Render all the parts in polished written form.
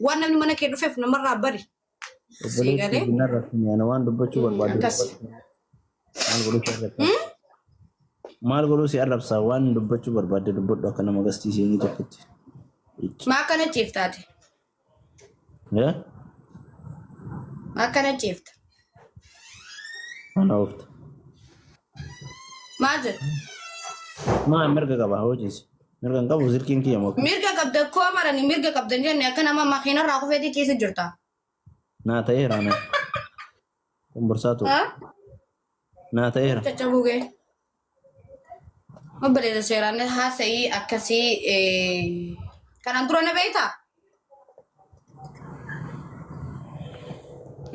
Waan namni mana kee dhufeef namarraa bari. Sii Obboleessi galee? hin arrabsine ana waan dubbachuu barbaadu Akkas. dubbadhu. Maal godhuu si arrabsa? Maal godhuu si arrabsa? Waan dubbachuu barbaadde dubbadhu akka nama gastii seenii tokkotti. Icci. Maa akkana ciiftaati? Eh? Maa akkana ciifta? Mana oofta. Maal jedhu? Maa mirga qaba hojiis. Mirga hin qabu silkiin kiyya moo. Mirga qabda koo marani mirga qabda hin jenne akka nama makiinarraa kufeetii ciisu jirta. Naa ta'eera ana. Qomborsaa ture. Ha? Naa ta'eera. Caccabuu ga'e. Obboleessa seeraan haasa'ii akkasii kanaan dura na beektaa?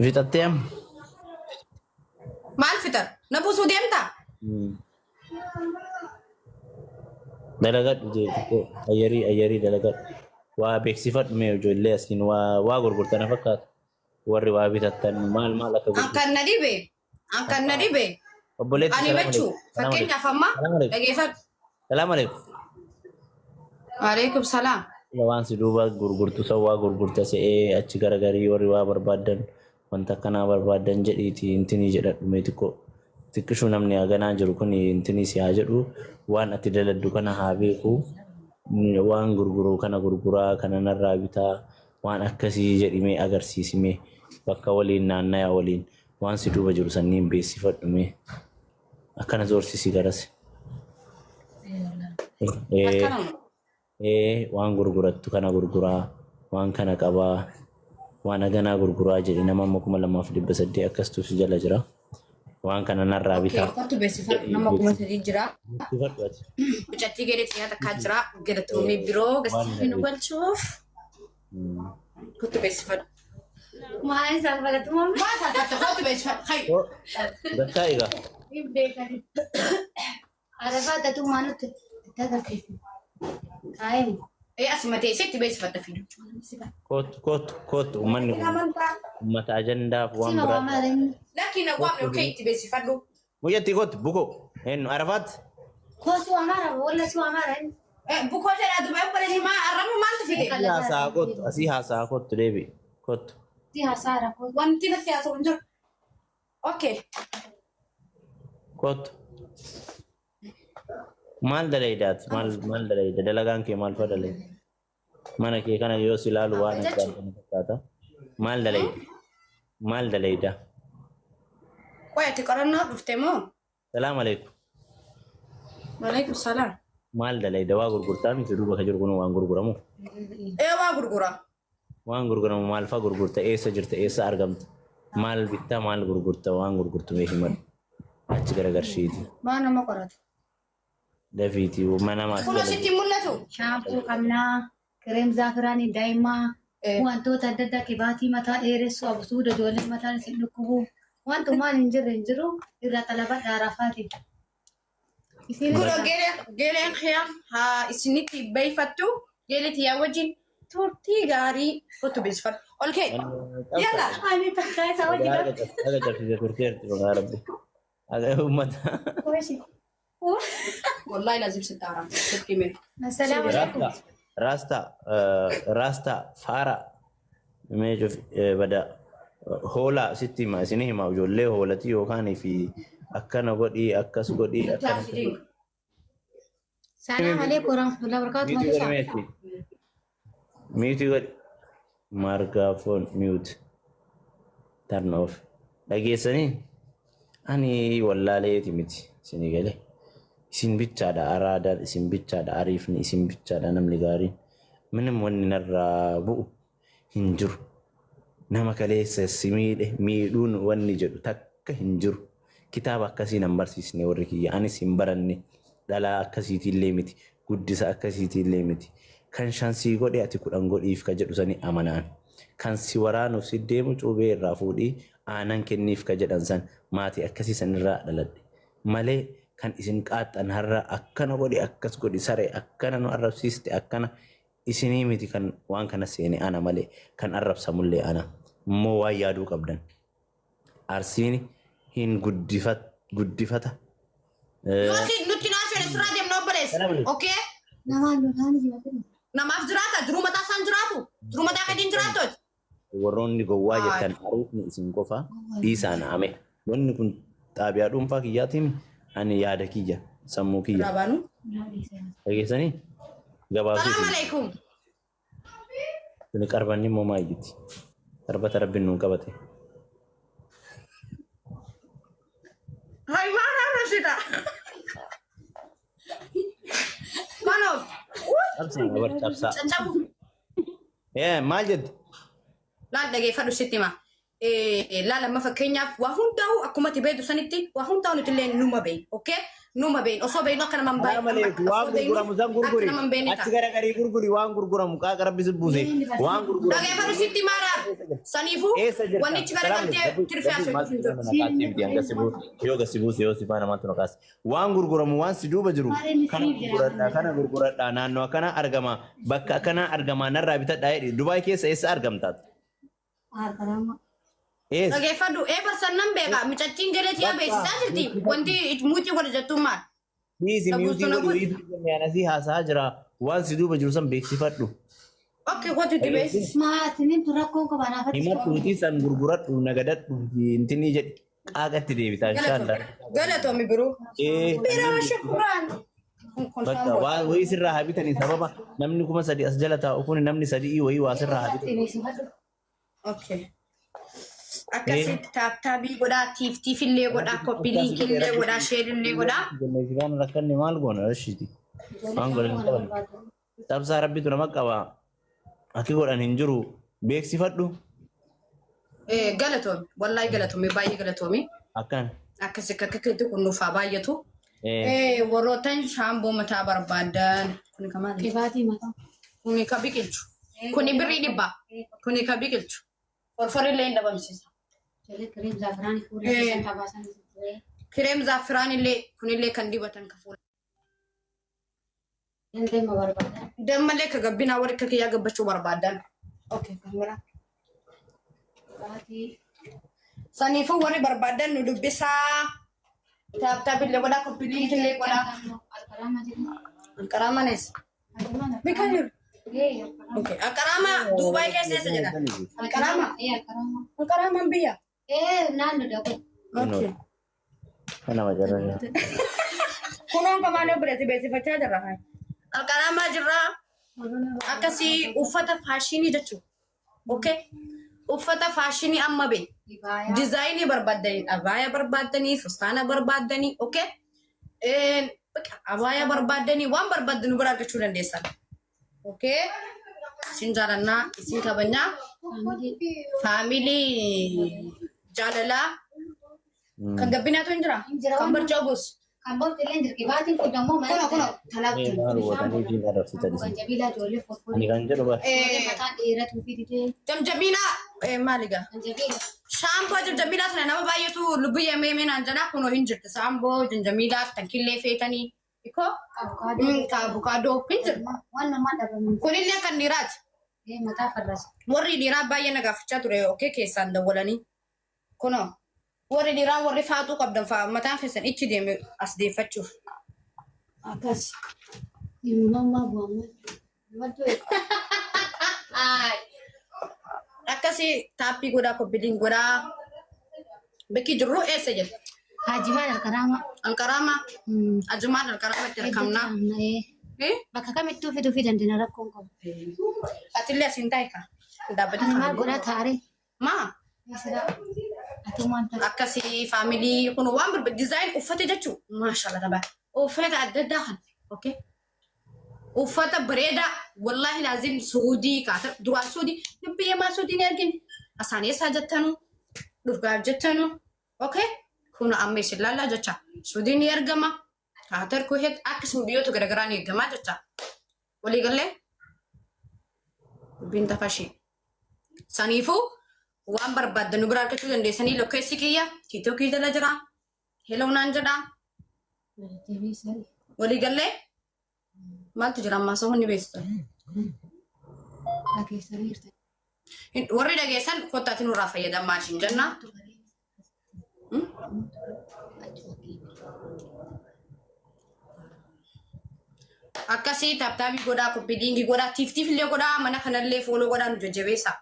Fixattee amma. Maal fixan? Na buusuu deemtaa? Dalagadhu jee xiqqoo ayyarii ayyarii dalagadhu. Waa beeksifadhu mee ijoollee asiin waa waa gurgurtana fakkaata. Warri waa bitattan maal maal akka An gurgurtan. kan na dhibe, an kan na dhibe, Obboleetti ani salaam bechuu alaikum. Salaam alaikum. fakkeenyaaf amma Salaam alaikum. dhageeffadhu. Salaam alaikum. Waalaikum salaam. Waan si duuba gurgurtu san waa gurgurta se'ee achi garagarii warri waa barbaaddan wanta akkanaa barbaaddan jedhiiti intinii jedhadhu mee xiqqoo xiqqishuu namni haganaa jiru kun intinii si haa jedhu waan ati daladdu kana haa beeku waan gurguru kana gurguraa kana narraa bitaa waan akkasii jedhimee agarsiisimee bakka waliin naannaya waliin waan si duuba jiru sanniin beeksifadhu mee akkana zoorsisi garas. Ee. Akkanuma. Ee waan gurgurattu kana gurguraa, waan kana qabaa, waan haganaa gurguraa jedhi nama amma 2800 akkastu si jala jira. Waan kana narraa Okay, bitaa kottu beeksifadhu jedhi nama 3000 jira. beeksifadhu ati. Mucattii gadi xiyyaa takkaa jira. Galatoomii biroo Waan gastii nu galchuuf. Kottu beeksifadhu. Maal isaan balatu mamma? Maal saalfatta kottu beeksifadhu. Hayi. Gattaa egaa. Hin beekani. Arafaa tatummaa nutti itti agarsiisa. Taa'ee Ee asuma teessee itti beeksifadha fidu. Kottu kottu kottu uummanni kun uummata ajandaaf waan sima biraa. waamaa inni. Lakki na waamne okee itti beeksifadhu. Mucattii kottu bukoo eenyu Arafaat Koo si waamaara walla si waamaara inni. Bukoo jedhaa duba obboleessi maa arraba maaltu fide? asii haasaa kottu asii haasaa kottu deebi kottu. Si haasaara koo. Wanti natti haasa'u hin jiru. Okay. Kottu. Maal dalaydaati? Maal maal dalayda? Dalagaan kee maal fa dalayda? Mana kee kana yoo si ilaalu waan Amma addaa jechuun kana fakkaata. Maal dalayda? Maal dalayda? Qoy ati qorannoo dhufte moo? Salaam alaikum. Waalaikum salaam. Maal dalayda? Waa gurgurtaa miti duuba ka jiru kun waan gurguramu. Ee waa gurgura. Waan gurguramu maal fa gurgurta? Eessa jirta? Eessa argamta? Maal bitta? Maal gurgurta? Waan gurgurtu mee himadhu. Achi garagarshiiti. Maa nama qorata? Dafiiti mana maas Kun asitti hin mul'atu. Shaampuu qabnaa, kireem zaafiraanii daa'imaa, wantoota adda addaa qibaatii mataa dheeressu, absuuda ijoollee mataan isin dhukkubu, wantumaan hin jirre hin jiru irraa xalabadha arafaati. Isin Kun geeleen kiyya haa isinitti beeyfattu geelee tiyyaa wajjin turtii gaarii kottu beeksifadhu. Ol kee. Yalla. ani takkaa isaa wajjin Aga cabsite turteerti maqaa rabbi. Aga uummata. Wallahi lazim sitti haaraam. Sitti hime. Assalaamu alaikum. Rasta rasta rasta faara mee cuf bada hoolaa sitti hima isin hima ijoollee hoolatii yookaan fi akkana godhii akkas godhii akkana godhii. Salaam alaikum warahmatullahi wabarakatuh. Mute godhi meetti. Mute godhi. Margaafoon mute. Turn off. Dhageessanii? Ani wallaaleeti miti isinii galee. Isin bichaadha araadaan, isin bichaadha ariifni, isin bichaadha namni gaariin. Minim wanni narraa bu'u hin jiru. Nama kaleessa si miidhe miidhuun wanni jedhu takka hin jiru. Kitaaba akkasii nan barsiisne warri kiyya. Anis hin baranne. Dhalaa akkasiitiillee miti. Guddisa akkasiitiillee miti. Kan shan sii godhe ati 10 godhiif ka jedhu sani amanaan. Kan si waraanuuf si deemu cuubee irraa fuudhii aanan kenniif ka jedhan san maatii akkasii sanirraa dhaladhe. Malee kan isin qaaxxan har'a akkana godhi akkas godhi saree akkana nu arrabsiiste akkana isinii miti kan waan kana seene ana malee kan arrabsamullee ana. Immoo waan yaaduu qabdan. Arsiin hin guddifata. Yoo si nutti naasoo sirraa deemna obboleessa. Salaam alaikum. Okay? Namaan lolaan jira. Namaaf jiraata jiruu mataa isaan jiraatu jiruu mataa keetiin jiraattu ati. Warroonni gowwaa Haay. jettan aruufni isin qofa dhiisaa na ame. Wanni kun xaabiyaa dhuunfaa kiyyaatiin ani yaada kiyya sammuu kiyya. Irraa baanu. Dhageessanii gabaabsuu Salaam isin. alaikum. Tuni qarbanni immoo maa iyyiti? Qarbata rabbiin nuun qabate. Hay maal arrabsita? Manoof. Cabsaa bar cabsaa. Caccabu. Maal jette? Laal dhageeffadhu sitti hima. Laal amma fakkeenyaaf waa hundaa'u akkuma ati beektu sanitti waa hundaa'u nuti illee numa beeknu. Okay? Numa beeknu. Osoo beeknu akka nama hin Salaam alaikum. baay'ee Waan osoo beeknu gurguramu san akka gurguri. nama hin beekne Achi ta'a. garagarii gurguri waan gurguramu qaaqa rabbi si buuse. Waan gurguramu. Dhageeffadhu sitti himaadha. Saniifuu Eessa jirta? wanni achi Salaam garagaltee alaikum. tirfee Rabbi asoo maal hin jiru. si naqaasee miti hanga si buuse. Yoo gasi buuse yoo si faana maaltu naqaase. Waan gurguramu waan si duuba jiru kana gurguradhaa kana gurguradhaa naannoo akkanaa argama bakka akkanaa argama narraa bitadhaa jedhi. Dubaay keessa eessa argamtaat? Eessa? Dhageeffadhu ee barsan nan beeka micattiin galeetii beeksisaa jirti wanti muutii godha jettuun maal? Dhiisi Na miyuutii buustu na godhi buustu. wayii duuba anasii haasa'aa jira. Waan si duuba jiru san beeksifadhu. Okay kootu itti beeksisi. Maatiniin tun rakkoon qaba naafatti. Himadhuutii san gurguradhu nagadadhu intinii jedhi qaaqatti deebita inshaallah. Galatoomi biroo. Biroo shukuraan. Bakka waa wayii sirraa haa bitanii sababa namni 3000 as jala taa'u kun namni sadii wayii waa sirraa haa bitanii. Okay. Akkasitti taaptaabii godhaa, tiiftiifillee godhaa, koppii liinkillee godhaa, sheerillee godhaa. Jennee rakkanne maal goona rashiiti. Waan godhan hin qaban. Cabsaa rabbitu nama qaba. Akki godhan hin jiru. Beeksifadhu. Galatoomi. Wallaahi galatoomi. Baay'ee galatoomi. Akkan. Akkasi akka keetti kun nuuf haa baay'atu. Warrootan shaamboo mataa barbaadan. Kuni ka maali? Qibaatii mataa. Kuni ka biqilchu. Kuni birrii 100. Kuni ka biqilchu. Forforillee hin dhabamsiisa. Kireem zaafiraanii fuula keessan qabaasan. Kireem zaafiraanillee kunillee kan dibatan ka fuula. Damma barbaadan. Dammallee ka gabbinaa warri akka kiyyaa gabbachuu barbaadan. Okay, kan biraa. Qibaatii. Saniifuu warri barbaadan nu dubbisaa. Taaptaabillee godhaa, koppiliinkillee godhaa. Alqaraama jedhu. Alqaraamanis. Beekan jiru. Okay, Alqaraama Duubaay keessa eessa jedha? Alqaraama. Alqaraama. Alqaraamaan biyya. Naannoo dha. Okay. Kana macarraa. Kunoon kamaan obboleessi beeksifachaa jirra. Alqaraamaa jirra. Akkasii uffata faashinii jechuudha. Okay. Uffata faashinii amma bee. Dizaayinii barbaaddanii, abaaya barbaaddanii, fustaana barbaaddanii, okay. Abaaya barbaaddanii waan barbaaddan bira argachuu dandeessan. Okay. Isin jaalannaa, isin kabajnaa. Faamilii jaalalaa. Kan gabbinaatu hin jira. Kan barcaa bus. Kan bootti illee jira. Qibaatiin kun dammoo mana. Kuno kuno talaatti. Maal gootanii fi arrabsitan isin. Ganjabiilaa ijoollee forforii. Ani kan jedhu bara. Mataan dheeratuu fi didee. Jamjamiilaa maali gaa? Ganjabiila. Shaamboo jamjamiilaa sana nama baay'eetu lubbiyyee meemee naan jedhaa kunoo hin jirti. Shaamboo jamjamiilaa tankillee feetanii. Ikoo Abukaadoo. ka abukaadoo hin jiru. Waan namaa dhabamu. Kunillee kan dhiiraati. Mataa farrasa. Warri dhiiraa baay'ee na gaafachaa ture okee keessaan dawwalanii. Kunoo warri dhiiraa warri faaxuu qabdan fa'aa mataan keessan ichi deeme as deeffachuuf. Akkas. Himummaa bu'amu. Akkasii taappii godhaa koppiliin godhaa. Bakki jirru eessa jedha? Hajimaan alqaraama. Alqaraama. Ajumaan alqaraama itti argamna. Bakka kamittuu fiduu fi dandeenya rakkoon qabu. Atillee asiin taa'e ka. Dhaabbatee Ani maal godhaa taaree? Maa? Atumaan ta'a. Akkasii faamilii kun waan barbaadu dizaayin uffata jechuun maashaalla tabaa uffata adda addaa kan okay. Uffata bareedaa wallaahi laazim suudii kaata duraan suudii biyya maa suudii ni argine asaan eessaa jettanu dhugaaf jettanu okay kun amma isin laallaa jecha suudii ni argama kaatar kuheet akkasuma biyyoota garaagaraa ni argamaa jecha waliigallee dubbiin tafashii. Saniifuu waan barbaaddan nu bira argachuu dandeessanii lokkeessi kiyya tiitookii jala jira. Hello naan jedha. Waliigallee maaltu jira ammaa soo ni beeksisa. Warri dhageessan kottaati nurraa fayyadamaa ishin jenna. Akkasii tap tapii godhaa, copy linkii godhaa, tiif tiif illee godhaa, mana kanallee follow godhaa nu jajjabeessaa.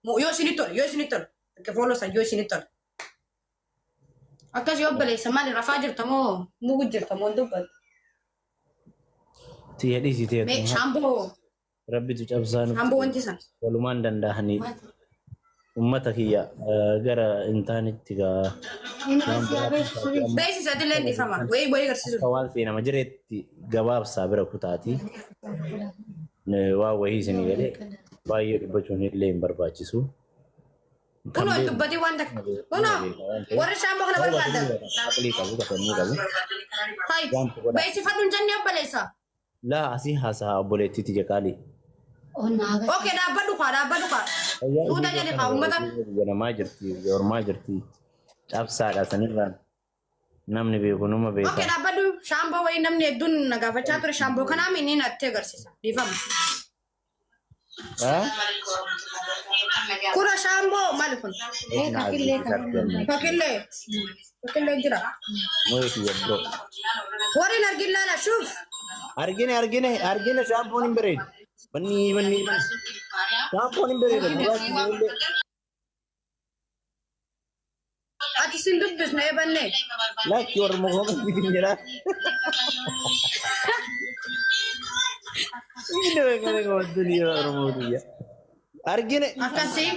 Yoo isinitti tole, yoo isinitti tole, akka follow san yoo isinitti tole. Akkas yoo obboleessa maali rafaa jirta moo mugu jirta moo dubbatu? Tiyya dhiisi Mee tiyya. shaamboo Rabbitu cabsaa nutti. Shaamboo wanti san. Walumaan danda'anii ummata kiyya gara hin taanetti gaa. Inni si haa beeksisu. Beeksisa illee dhiifama. Wayii wayii agarsiisu. Akka waan seenama jireetti gabaabsaa bira kutaati. Waan wayii isinii galee baay'ee dubbachuun illee hin barbaachisu. Kan Kunoo beeku dubbatii waan takka. Kunoo warri shaamboo kana barbaadan. Aqlii qabu, ka sammuu qabu. Hai Waan godha. beeksifadhu hin jennee obboleessa. Laa asii haasaa obboleettiiti jeqaalii. Onnaa agarsiisa. Okay, dhaabbadhu kaa, dhaabbadhu kaa. Fayyaa Suuta ishee jedhi kana kaa uummata. biyya namaa jirti, biyya ormaa jirti. Cabsaadha sanirraan namni beeku numa Okay, beeka. dhaabbadhu shaamboo wayii namni hedduun na gaafachaa ture shaamboo kanaa inni natti agarsiisa. Dhiifama. Ah? Kuna shaamboo maali kun? Ee kakillee kan Fakillee. Fakillee jira. Mo'ee kiyya bro. Warri hin argin laala shuuf. Argine argine argine shaampoon hin bareedu. Manni manni manni. Shaampoon hin bareedu. Gurraachi ijoollee. Ati sin dubbisne eebannee. Lakki warra koomatti hin jedhaa. Inni beekama wanti Oromoo kiyya. Argine. Akkasii.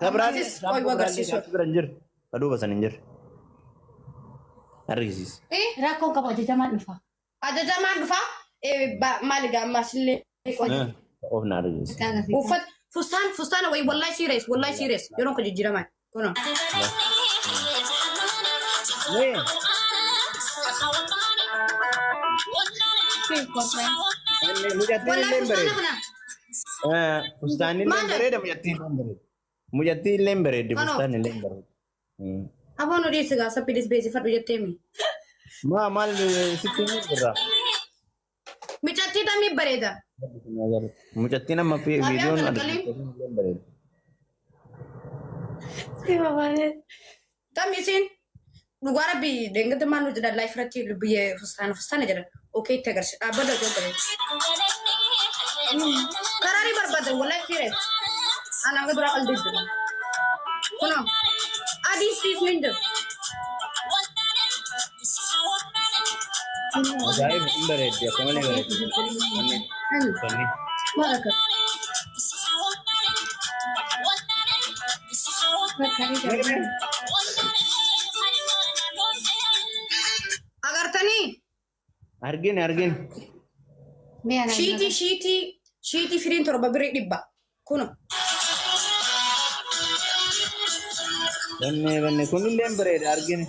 Kabiraan Akkasis qoy agarsiisu. bira hin jiru. Kaduuba san hin jiru. Argisiis. Eh, Rakkoon qabu ajajamaan dhufa. Ajajamaan dhufa. Maali gaammaas illee qoy. Of na argisiis. Uffata fustaan fustaana wayii wallahi serious, wallahi serious yeroon kun jijjiiramaa kunoo. Mee mucattiin Wallahi illee hin fustaana bareedu. kana Fustaanni illee hin Maal? bareeda, mucattiin illee hin bareedu. Mucattiin illee hin bareeddi, Kanoo. fustaanni illee hin bareedu. Aboon odii sigaa sappiidis beeksifadhu jetteemi. Maa maal sitti himuu jirra? Micattii tamii bareeda. Mucattiin amma Xaabiyaan viidiyoon kana argisiisu illee hin bareedu. Tamii isiin dhugaa rabbii deengatti maal nu jedhan live irratti lubbiyyee fustaana fustaana jedhan. Okay, itti agarsiisa. Dhaabbata hojii bareeda. Karaarii barbaadan wallahi serious. Ana hanga duraa qalbii jiru. Kunoo adii siif ni jiru. Ajaa'iba, hin bareeddi, akka malee bareeddi. Uffanni. Maal akka? Agartanii Argine argine. Shiitii shiitii shiitii firiin 7 birrii 100 kuno. Banne banne kun illee hin bareeda, argine.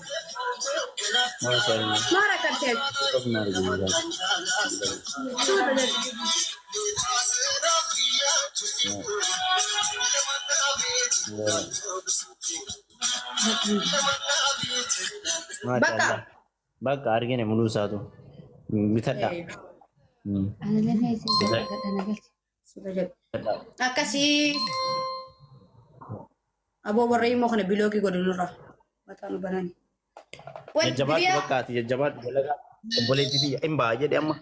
Maashaallah. Maal akkanteet? Of na argine. Suuta jedhu. Bakka. Maashaallah. Bakka argine muluu isaatu. Bitadha. Suuta jedhu. Akkasii. Aboo warra immoo kana blockii godhu nurra. Mataa nu banani. Jajjabaadhu bakka ati jajjabaadhu dalagaa obboleettii tiyya hin ba'a jedhe amma.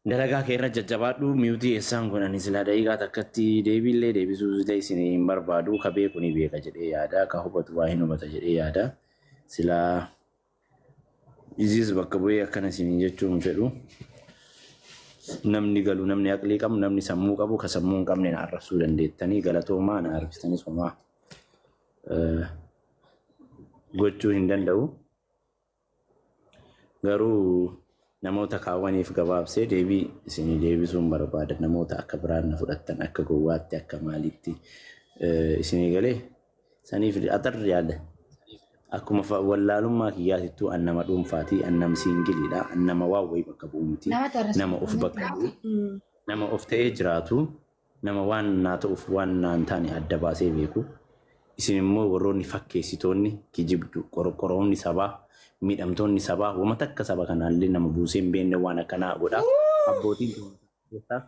Dalagaa kee irra jajjabaadhu. Muteii eessaan godhani silaa daqiiqaa takkatti deebiillee deebisuu illee isin hin barbaadu. Ka beeku ni beeka jedhee yaada, ka hubatu waa hin hubata jedhee yaada. Silaa isiis bakka bu'ee akkana isiniin jechuu hin fedhu. Namni galu, namni aqlii qabu, namni sammuu qabu, ka sammuu hin qabne na arrabsuu dandeettanii galatoomaa. Na arrabsitanis homaa gochuu hin danda'u. Garuu namoota kaawwaniif gabaabsee deebii isinii deebisuun barbaada. Namoota akka biraan na fudhattan, akka gowwaatti, akka maalitti isinii galee saniif axarri yaada. Akkuma wallaalummaa kiyyaatittuu an nama dhuunfaatii, an nama singleiidha, an nama waan wayii bakka bu'u miti. Nama of bakka bu'u, nama of ta'ee jiraatu, nama waan naa ta'uuf waan naan taane adda baasee beeku. Isin immoo warroonni fakkeessitoonni, kijibdu, qorqoroonni sabaa, miidhamtoonni sabaa, wama takka saba kanaallee nama buusee hin beekne waan akkanaa godha. Abbootiin keessaa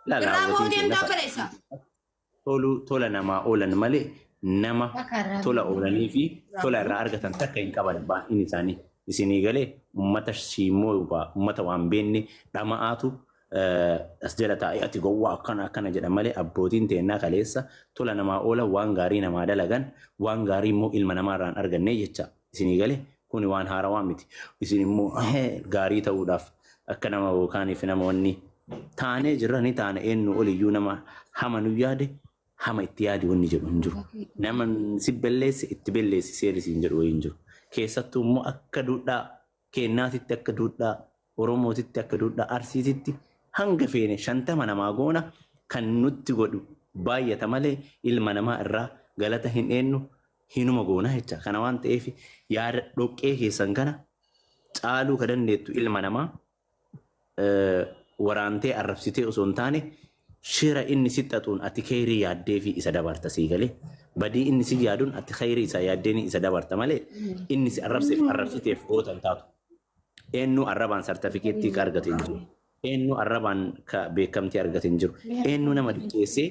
ilaala Irraa abbootiin ba'uu keenya deemtaa obboleessa. Tolu tola namaa oolan malee nama tola oolanii fi tola irraa argatan takka hin qaban baay'een isaanii. Isinii galee ummata shiimmoo ummata waan beenne dhama'aatu as jala taa'ee ati gowwaa akkana akkana jedha malee abbootiin teennaa kaleessa tola namaa oola, waan gaarii namaa dalagan, waan gaarii immoo ilma namaarraan arganne jecha. Isinii galee kuni waan haarawaa miti. Isin immoo gaarii ta'uudhaaf akka nama yookaaniif nama wanni taanee jirra ni taana. Eenyu oliyyuu nama hama nu yaade hama itti yaadi wanni jedhu hin jiru. Nama si belleesse itti belleessi seerri siin jedhu wayii hin jiru. Keessattuu immoo akka duudhaa keennaatitti, akka duudhaa Oromootitti, akka duudhaa Arsiititti hanga feene 50 namaa goona, kan nutti godhu baay'ata malee ilma namaa irraa galata hin eenyu hinuma goona jecha. Kana waan ta'eef yaada dhoqqee keessan kana caaluu ka dandeettu ilma namaa waraantee arrabsitee osoo hin taane, shira inni si xaxuun ati kheyrii yaaddee fi isa dabarta. Sii galee, badii inni si yaaduun ati kheyrii isaa yaaddee isa dabarta malee inni si arrabseef arrabsiteef goota hin taatu. Eenyu arrabaan sartifikeettii ka argate hin jiru. Eenyu arrabaan ka beekamtii argate hin jiru. Eenyu nama diqqeessee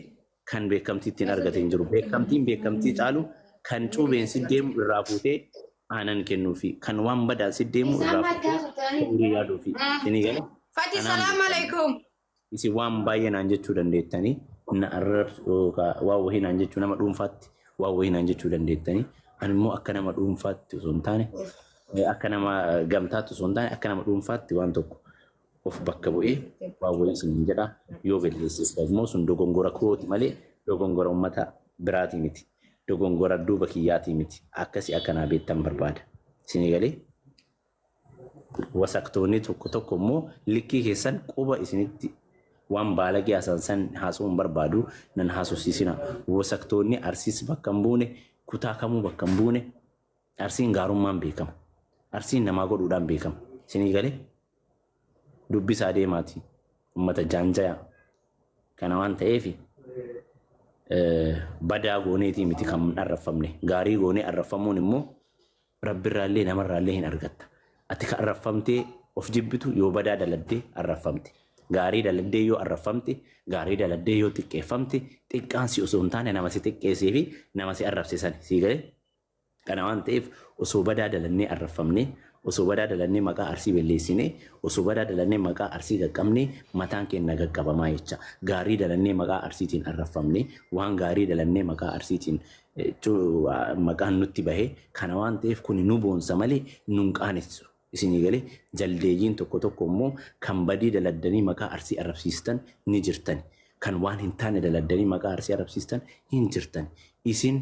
kan beekamtii ittiin argate hin jiru. Beekamtiin beekamtii caalu kan cuubeen si deemu irraa fuutee aanan kennuufi, kan waan badaa si deemu irraa fuutee kheyrii yaaduufi. Isinii galee? Fati, Kanaan salaam alaikum. Isin waan baay'ee naan jechuu dandeettanii, na arrabsu yookaan waan wahii naan jechuu, nama dhuunfaatti waan wahii naan jechuu dandeettanii. Ani immoo akka nama dhuunfaatti osoo hin taane, akka nama gamtaatti osoo hin taane, akka nama dhuunfaatti waan tokko of bakka bu'ee waan wahii isiniin jedha. Yoo balleesseef immoo sun dogongora kooti malee dogongora uummata biraatii miti, dogongora duuba kiyyaatii miti. Akkasii akka naa beektan barbaada. Isinii galee? Wasaktoonni tokko tokko immoo likkii keessan quba isinitti waan baalagee haasa'an san haasa'uu hin barbaadu, nan haasofsiisina. Wasaktoonni Arsiis bakka hin buune, kutaa kamuu bakka hin buune. Arsiin gaarummaan beekama. Arsiin namaa godhuudhaan beekama. Isinii galee? Dubbisaa deemaati. Uummata jaanjayaa. Kana waan ta'eef badaa gooneetii miti kan arraffamne. Gaarii goonee arraffamuun immoo Rabbirraallee namarraallee hin argatta. Ati ka arraffamtee of jibbitu yoo badaa daladdee arraffamte. Gaarii daladdee yoo arraffamte, gaarii daladdee yoo xiqqeeffamte, xiqqaan si osoo hin taane nama si xiqqeessee fi nama si arrabse sani. Sii galee? Kana waan ta'eef osoo badaa dalannee arraffamnee, osoo badaa dalannee maqaa Arsii belleessinee, osoo badaa dalannee maqaa Arsii qaqqabnee mataan keenya qaqqabamaa jecha. Gaarii dalannee maqaa Arsiitiin arraffamnee, waan gaarii dalannee maqaa Arsiitiin maqaan nutti bahe. Kana waan ta'eef kuni nu boonsa malee nun qaanessu. Isinii galee? Jaldeeyyiin tokko tokko immoo kan badii daladdanii maqaa Arsii arrabsiistan ni jirtani. Kan waan hin taane daladdanii maqaa Arsii arrabsiistan hin jirtani. Isin